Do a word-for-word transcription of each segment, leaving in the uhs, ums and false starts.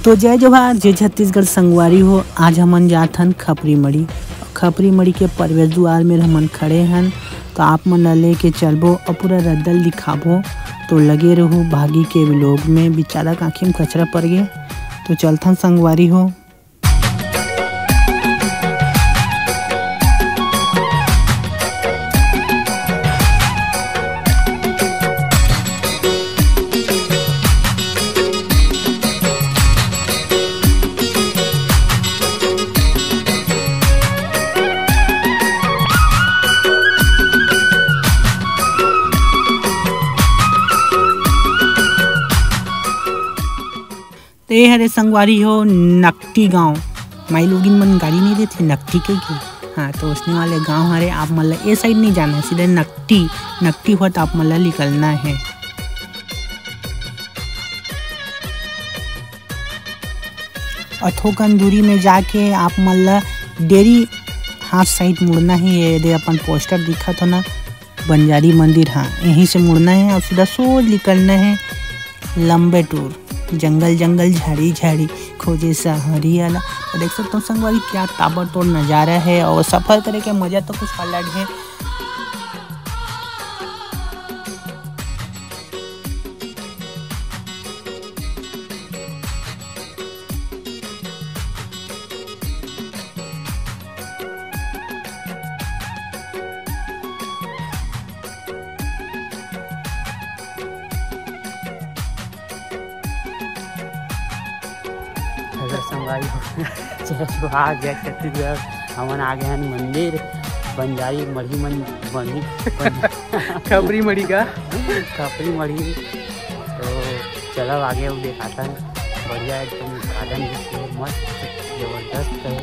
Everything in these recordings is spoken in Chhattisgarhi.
तो जय जोहार, जय छत्तीसगढ़ संगवारी हो। आज हमन जात हन खपरी मड़ी। खपरी मड़ी के प्रवेश द्वार में हमन खड़े हन, तो आप मन ला लेके चलबो और पूरा रद्दल दिखाबो। तो लगे रहू भागी के vlog में। बेचारा के आँखी में कचरा पड़ गे, तो चलथन संगवारी हो। तो ये हरे संगवारी हो नकटी गांव। माई लोगिन मन गारी नहीं देथे नकटी कह के। हाँ, तो उसने वाले गांव हरे, आप मन ला ए side नहीं जाना है, सीधे नकटी, नकटी होत आप मन ला निकलना है। अथोकन दूरी में जाके आप मन ला डेरी हाथ side मुड़ना है। ये दे अपन poster दिखत हो ना, बंजारी मंदिर, हाँ, यहीं से मुड़ना है और सीधा सोच निकलना है। लंबे टूर, जंगल जंगल, झाड़ी झाड़ी, खोजे सहरिया ला। तो देख सकते हो संगवारी, क्या ताबड़तोड़ नज़ारा है और सफ़र करे के मज़ा तो कुछ अलग है। अगर संगवारी हो, जय जोहार, जय छत्तीसगढ़। हमन आ गए हैं मंदिर बंजारी मढ़ी मन-, मढ़ी, बंज-, खपरी मढ़ी का? खपरी मढ़ी। तो चलो आगे वो दिखाता है। बढ़िया एकदम गार्डन भी है, मस्त जबरदस्त है।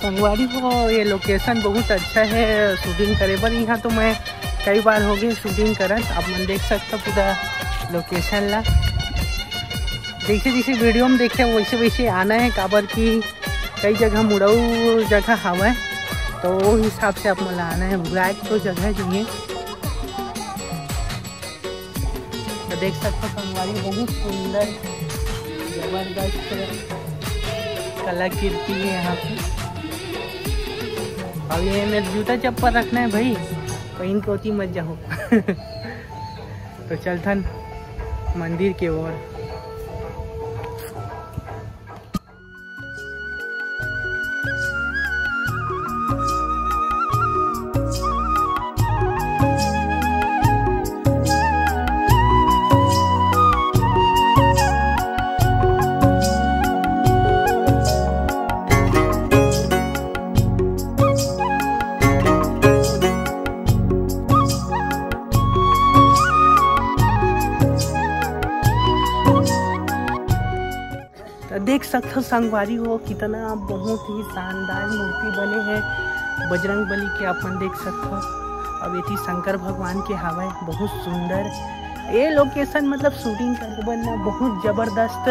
संगवारी हो, ये location बहुत अच्छा है shooting करे बर। यहाँ तो मैं कई बार हो गए shooting करत। आप मन देख सकते हो पूरा location ला। जैसे जैसे video में देखे वैसे वैसे आना है, काबर कि कई जगह मुड़ऊ जगह हवय, तो वो हिसाब से आप मन ला आना है। भुलाए तो जगह जो है, तो देख सकते हो संगवारी, बहुत सुंदर जबरदस्त कलाकृति है यहाँ पे। अब ये मेरे जूता चप्पल रखना है भाई, कहीं कोती मत जाओ। तो चलथन मंदिर के ओर। तो देख सकथो संगवारी हो, कितना बहुत ही शानदार मूर्ति बने है बजरंग बली के, अपन देख सकथो। अब एती शंकर भगवान के हावय, बहुत सुंदर। ये location मतलब shooting करे बर ना बहुत जबरदस्त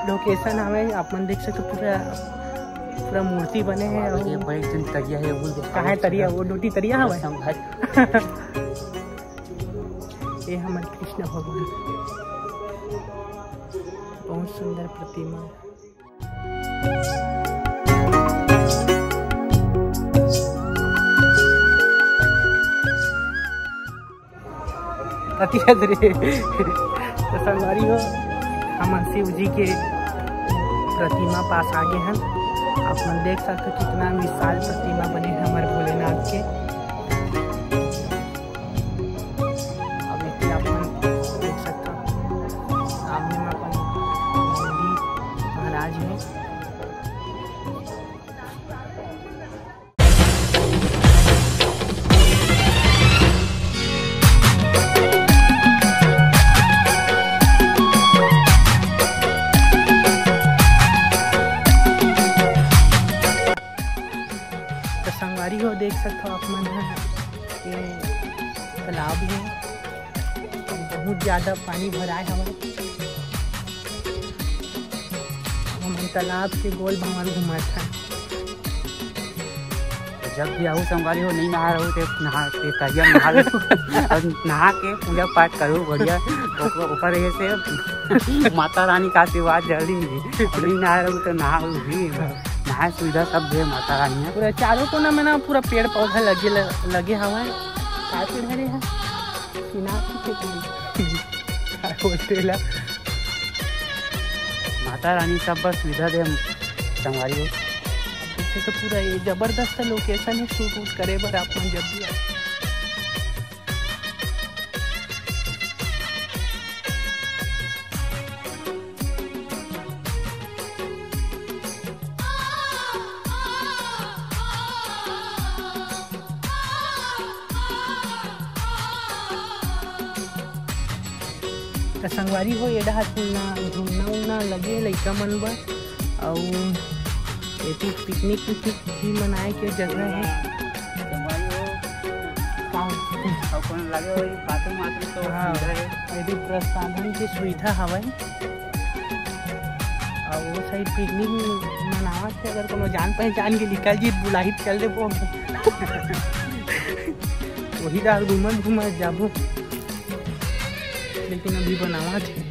location हावय। अपन देख सकथो पूरा, पूरा मूर्ति बने है। और ये बड़े जन तरिया है, वो देखो। कहाँ है तरिया? वो डोटी तरिया हावय। संगवारी। ये हमर कृष्ण भगवान, बहुत सुंदर प्रतिमा। अति अदरे। तो संगवारी हो, हमन शिव जी के प्रतिमा पास आ गए हन। आप मन देख सकते हो कितना विशाल प्रतिमा बने है हमारे भोलेनाथ के। अब एती आप मन देख सकथव, सामने में अपन नंदी महाराज हे। तो संगवारी हो, देख सकथव आप मन ह, ये तालाब हे, बहुत ज्यादा पानी भराए हवय। हमन तालाब के गोल भांवर घूमत हन। जब भी आहू संगवारी हो, नहीं नहा रहू ते नहा के तरिया में नहा लो। और नहा के पूजा पाठ करू बढ़िया। ओकर ओकर वजह से माता रानी का आशीर्वाद जल्दी मिली। नहीं नहा रहू तो नहा भी, नहाए सुविधा सब दे माता रानी है। पूरा चारों कोना में ना पूरा पेड़ पौधा लगे ल-, लगे हवा है। का पेड़ हरे है? का बोलते ला? माता रानी सब बस सुविधा दे संगवारी हो। तो पूरा ये जबरदस्त लोकेशन है शूट वूट करे बर, आप मन जब भी आए। त संगवारी हो, ये डहार झूलना, झूलना उलना लगे हे लइका मन बर, अउ एती पिकनिक उकनिक भी मनाए के जगह हे। संगवारी हो, का होथे? अउ कोनो लगे हो, बाथरूम वाथरूम तो हाँ। सुविधा हे। एती प्रसाधन के सुविधा हवय। अउ वो साइड पिकनिक मनावत हे, अगर कोनो जान पहचान के निकल जी, बुलाही त चल देबो। वही डाल घूमत घूमत जाबो। लेकिन अभी बनावत हे।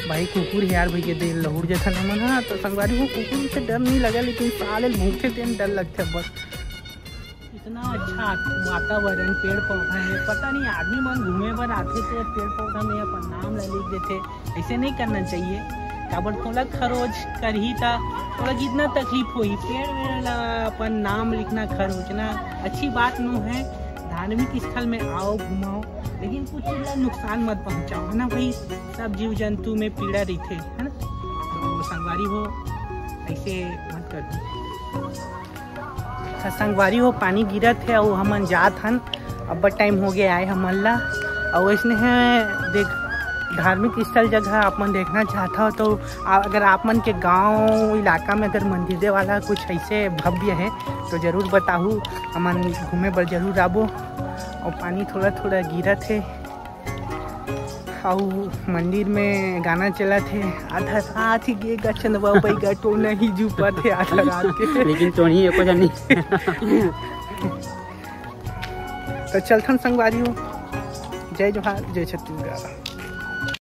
भाई कुकुर हे यार, भाई के देर लहुर जथन हमन हा, तो संगवारी हो कुकुर से डर नहीं लगा, लेकिन साले भूखे तेन डर लगथे बस। इतना अच्छा वातावरण, पेड़ पौधा हे, पता नहीं आदमी मन घूमे बर आथे तो पेड़ पौधा में अपन नाम ला लिख देथे, ऐसे नहीं करना चाहिए। काबर तोला खरोच करही त तोला कितना तकलीफ होही, पेड़ वेड़ ला अपन नाम लिखना खरोचना अच्छी बात नो है। धार्मिक स्थल में आओ घुमाओ, लेकिन कुछ चीज ला नुकसान मत पहुंचाओ, है ना भाई? सब जीव जंतु में पीड़ा रहिथे, है ना? तो संगवारी हो, ऐसे मत करो। अच्छा संगवारी हो, पानी गिरत हे अउ हमन जात हन, अब्बड़ टाइम हो गया आए हमन ला। अउ इसने है देख, धार्मिक स्थल जगह आप मन देखना चाहत हो तो आ, अगर आप मन के गांव इलाका में अगर मंदिर वाला कुछ ऐसे भव्य है तो जरूर बताहू, हमन घूमे बर जरूर आबो। अउ पानी थोड़ा थोड़ा गिरत हे। अउ मंदिर में गाना चलत हे, आधा रात ही गे गा चंदवा बैगा टोना ही जू पाथे आधा रात के। लेकिन टोनी एको झन नहीं। तो चलथन संगवारी हो, जय जोहार, जय छत्तीसगढ़।